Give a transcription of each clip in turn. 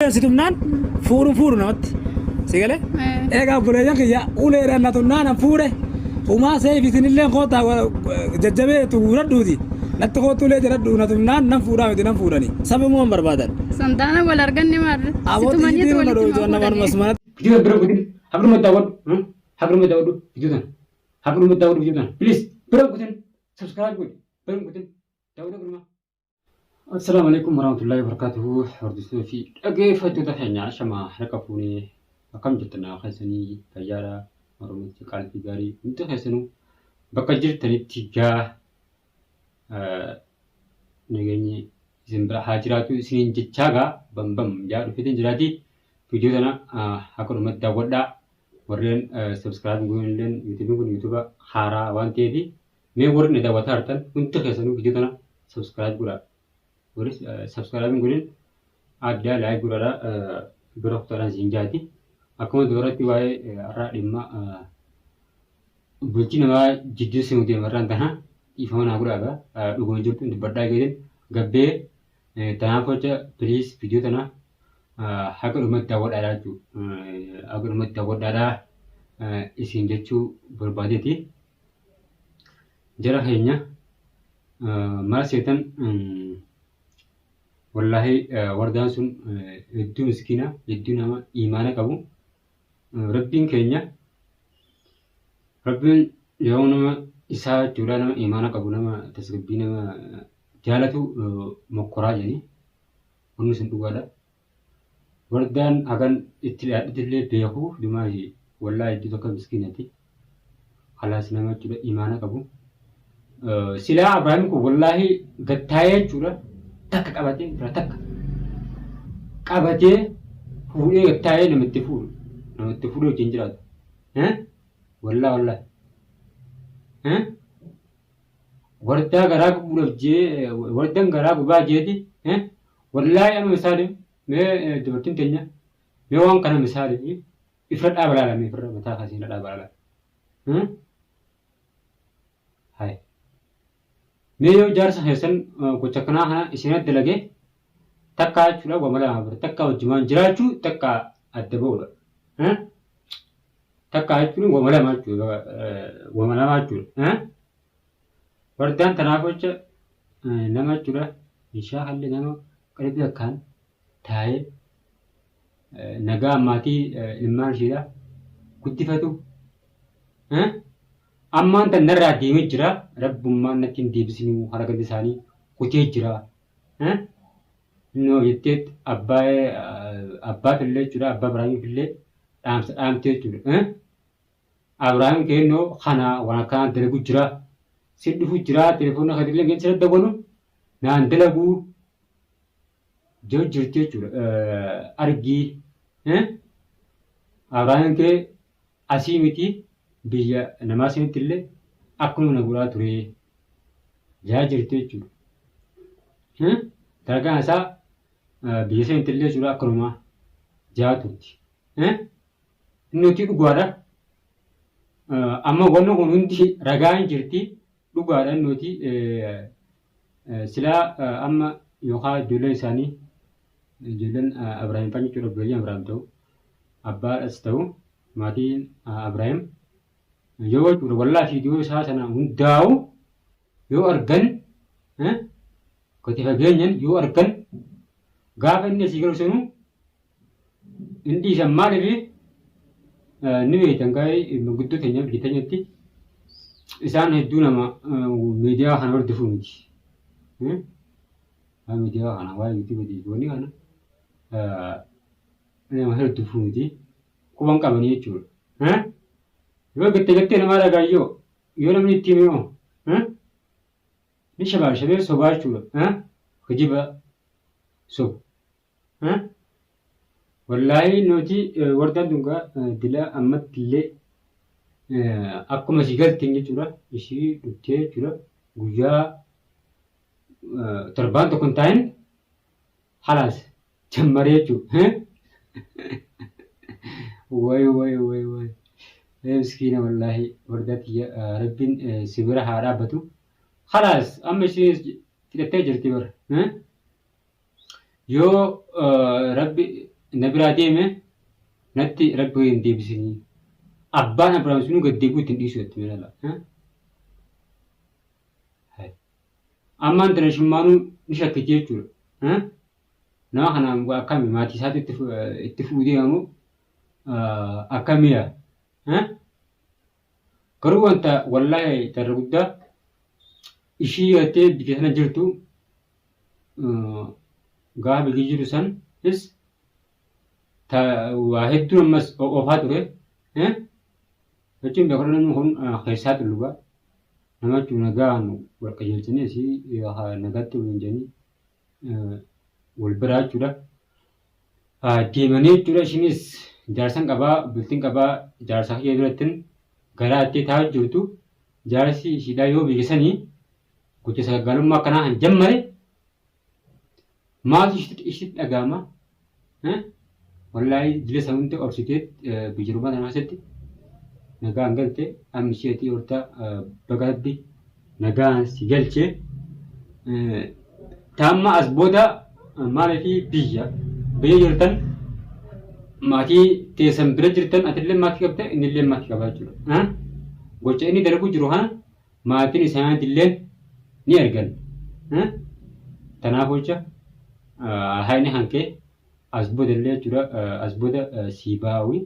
Uleen si tumnaan fuudhu fuudhu namatti. Si galee? Egaa obboleeyyan kiyya uleedhaan na tumnaan an fuudhe. Humaa seef isinillee kootaa jajjabee tuuradhuuti. Natti kootu ulee jedhadhu na tumnaan nan fuudhaa miti nan fuudhani. Sababuma hin barbaadan. Santaana wal arganne maarre. Si Aboo tumaniitu xiyyitiin na walitti dhoowwitu maa anna fuudhanii. manuma manatti. Viidiyoo bira gutin haquma daawwadhu haquma daawwadhu viidiyoo tana haquma daawwadhu viidiyoo tana please bira gutin subscribe godhi bira gutin daawwadhu gurma. Assalaamu alaikum warahmatullahi wabarakatuhu hordoftoota fi dhaggeeffattoota keenya shama harka fuunee akkam jirtan nagaa keessanii fayyaadha oromootti qaalii fi gaarii hundi keessanuu bakka jirtanitti gaa nageenyi isin bira haa jiraatu isiniin jechaa gaa bambam jaa dhufeetiin jiraati viidiyoo tana akka dhumatti daawwadhaa warreen subscribe goon illeen yuutuubiin kun yuutuuba haaraa waan ta'eef Mee warri na daawwataa jirtan hundi keessanuu viidiyoo tana subscribe godhaa. Warri subscribe hin godhin addaa like godhaadha bira kutaadhaan isin jaati. Akkuma duratti waa'ee har'aa dhimma bultii namaa jidduu seenuu deema irraan tana dhiifama naa godhaa dhuguma jirtu dubbadhaa geetin gabbee tanaaf jecha please viidiyoo tana haga dhumatti daawwadhaadha jechuudha. Haga dhumatti daawwadhaadha isin jechuu barbaadeeti. Jara keenya maal seetan wallaahi wardaan sun hedduu miskiina hedduu nama imaana qabu rabbiin keenya rabbiin yeroo nama isaa jechuudha nama imaana qabu nama tasgabbii nama jaalatu mokkoraa jedhanii wanni sun dhugaadha. Wardaan hagan itti dhiyaadhutillee beeku dumaahi wallaahi hedduu takka miskiinati. Kalaas nama jechuudha imaana qabu. Silaa Abrahaam kun wallaahi gattaayee jechuudha takka qabatee bira takka qabatee fuudhee gattaayee namatti fuudhu namatti fuudhee wajjin jiraatu. Wallaahi wallaahi. Wardaa garaa gubuudhaaf jee wardan garaa gubaa jeeti. Wallaahi amma misaaliif mee dubartiin teenya mee waan kana misaaliif ifra dhaaba laala mee ifra mataa kaasii irra dhaaba laala. Hay. Mee yoo jaarsa keessan gocha kanaa kana isin dalage takkaa jechuudha wama lama bira takkaa wajjumaan jiraachuu takkaa adda ba'uudha. Takkaa jechuun wama lama jechuudha wama lama jechuudha. Wardaan tanaaf jecha nama jechuudha hin shaakalle nama qalbii akkaan taa'ee nagaa maatii ilmaan isheedha guddifatu. Ammaan tan narraa deemee jira rabbummaan natti hin deebisinuu hara ganda isaanii kutee jira. Innoo jetteet abbaa abbaaf illee jechuudha abbaa Ibraahimiif illee dhaamsa dhaamtee jechuudha. Abrahaam keennoo kana waan akkanaa dalagu jira. Si dhufu jira telefoona keetillee kan sirra dawwalu naan dalaguu jiru jirti jechuudha. Argii Abrahaam kee asii miti biyya namaa sanitti illee akkuma na godhaa ture jaa jirti jechuudha. Dalagaan isaa biyya sanitti illee jechuudha akkanuma jaa turti. Nuti dhugaadha. Amma wanni kun hundi ragaan jirti dhugaadha nuti silaa amma yookaan ijoolleen isaanii ijoolleen Abrahaam fa'aa jechuudha obboleeyyan Abrahaam ta'u abbaadhas ta'u maatiin Abrahaam yoo jechuudha wallaa viidiyoo isaa sana hundaa'u yoo argan gadi fageenyan yoo argan gaafa inni asii galu sanuu hin dhiisan maaliif ni beektan gaa'ee manguddoo teenya biyya teenyatti isaan hedduu nama miidiyaa kana hordofuu miti. Miidiyaa kana waa'ee yuutuubii fi wanni kana nama hordofuu miti. Quban qabanii jechuudha. Yoo gattee gattee namaa dhagaayyoo yoo namni itti hime hoo ni shabaashabee sobaa jechuudha. Kijiba sobu. Wallaahi nuti wardaan tun gaa dila ammatti illee akkuma isii galteen jechuudha ishii dhuftee jechuudha guyyaa torbaan tokko hin taa'in halaas jammaree jechuudha. Way way way way. Miskiina wallaahi wardaa tiyya rabbiin si bira haa dhaabbatu. Halaas amma ishee fixattee jirti bara. Yoo rabbi na biraa deeme natti rabbi hin deebisinii. Abbaan Abiraam sunuu gad deebi'uu ittiin dhiisu jetti mee laala. Ammaan tana shummaanuu ni shakkiti jechuudha. Nama kanaan akkami maatii isaatu itti fuudhee deemamu akkamiya? Garuu wanta wallaahi tarra guddaa ishii gartee biyya sana jirtu gaafa biyya jiru san is waa hedduun ammas oofaa ture. Jechuun beekaa namni kun keessaa xulluga. Nama jechuun nagaan wal qajeelchanii asii nagaatti waliin jedhanii wal biraa jechuudha. Deemanii jechuudha ishiinis jaarsan qabaa bultiin qabaa jaarsa kiyya birattin garaa itti taa'u jirtu jaarsi ishiidhaa yoo biyya sanii gocha sagaggaalummaa akkanaa kan jammare maaltu ishitti dhaga'ama? Wallaahi jila san hunda obsitee biyya ormaa tana keessatti nagaan galte amma ishee ati horta baga rabbi nagaan si galche. Taamma as booda maaliif biyya biyya jirtan maatii teessan bira jirtan atillee maatii qabda innillee maatii qaba jechuudha. Gocha inni dalaguu jiru kana maatiin isaaniitillee ni argan. Tanaaf jecha haayni hankee as booda illee jechuudha as booda sii baawii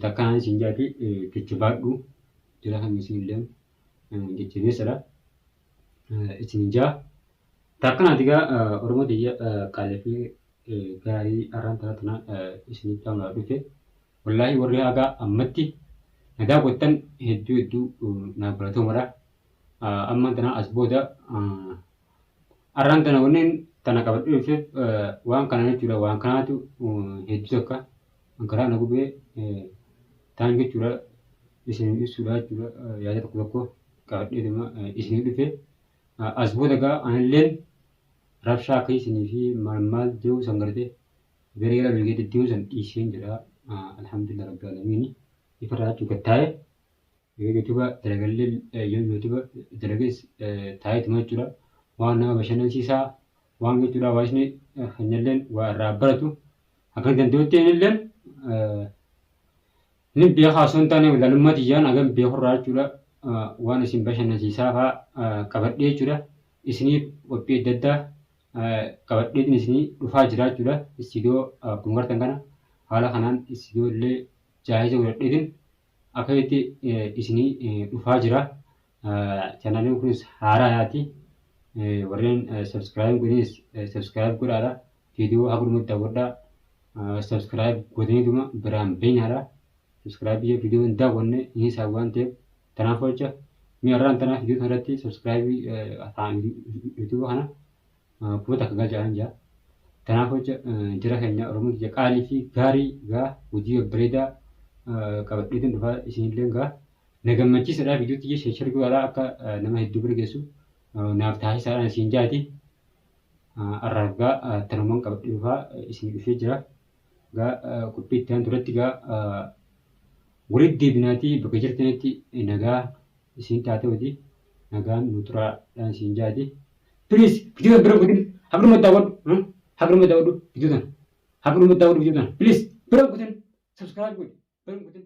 takkaan siin jaati jajjabaadhu jira kan isin illee jajjabeessadha. Isin jaa. Takkanaati egaa Oromoo tiyya qaalii fi gaarii arraan tana tana isinitti dhaamuudhaaf dhufe. Wallaahi warri haga ammatti na daawwattan hedduu hedduu naaf galatoomadha. Ammaan tana as booda arraan tana wanneen tana qabadhee dhufeef waan kana jechuudha waan kanaatu hedduu takka garaa na gubee taan jechuudha isin ibsuudha jechuudha yaada tokko tokko qabadheetuma isinii dhufe. As booda gaa anilleen rabshaa akka isinii fi maal maal dee'uu san gartee gara gara bilgee deddee'uu san dhiiseen jira. Alhamdulillah rabbi alamiini. Ifarraa jechuu gad taa'e. Yoo yuutuuba dalagallee yoo yuutuuba dalagees taa'eetuma jechuudha. Waan nama bashannansiisaa waan jechuudha hawaasni keenyalleen waa irraa baratu. Akka danda'utti inilleen Ni beekaa osoo hin taane wallaalummaa tiyyaan hagam beekurraa jechuudha waan isin bashannansiisaa fa'aa qabadhee jechuudha isiniif qophii adda addaa qabadheetiin isinii dhufaa jira jechuudha. Istiidiyoo akkuma gartan kana haala kanaan istiidiyoo illee jaahiza godhadheetiin akka itti isinii dhufaa jira. Chaanaaliin kunis haaraa yaati. Warreen subscribe godhinis subscribe godhaadha. Viidiyoo haga dhumatti daawwadhaa. Subscribe godhaniituma biraan beenyaadha. Subscribe yoo viidiyoo hin daawwanne hin hisaabu waan ta'eef tanaaf jecha mi'a irraan tanaaf viidiyoo kana irratti subscribe YouTube kana 1000 galchaadhaan jira. Tanaaf jecha jara keenya Oromoo kiyya qaalii fi gaarii gaa hojii babbareedaa qabadheetiin dhufaa isinillee gaa na gammachiisadha viidiyoo tiyya sheer godhaadha akka nama hedduu bira geessu naaf taasisaadhaan isin jaati. Har'aaf gaa tanumaan qabadhee dhufaa isin dhufee jira. Gaa qophii itti aantu irratti gaa walitti deebinaatii bakka jirtanitti nagaa isin taatewti nagaan nu turaadhaan isin jaati. Please viidiyoo bira gutin haguma daawwadhu haguma daawwadhu viidiyoo tana haguma daawwadhu viidiyoo tana please bira gutin subscribe godhi bira gutin.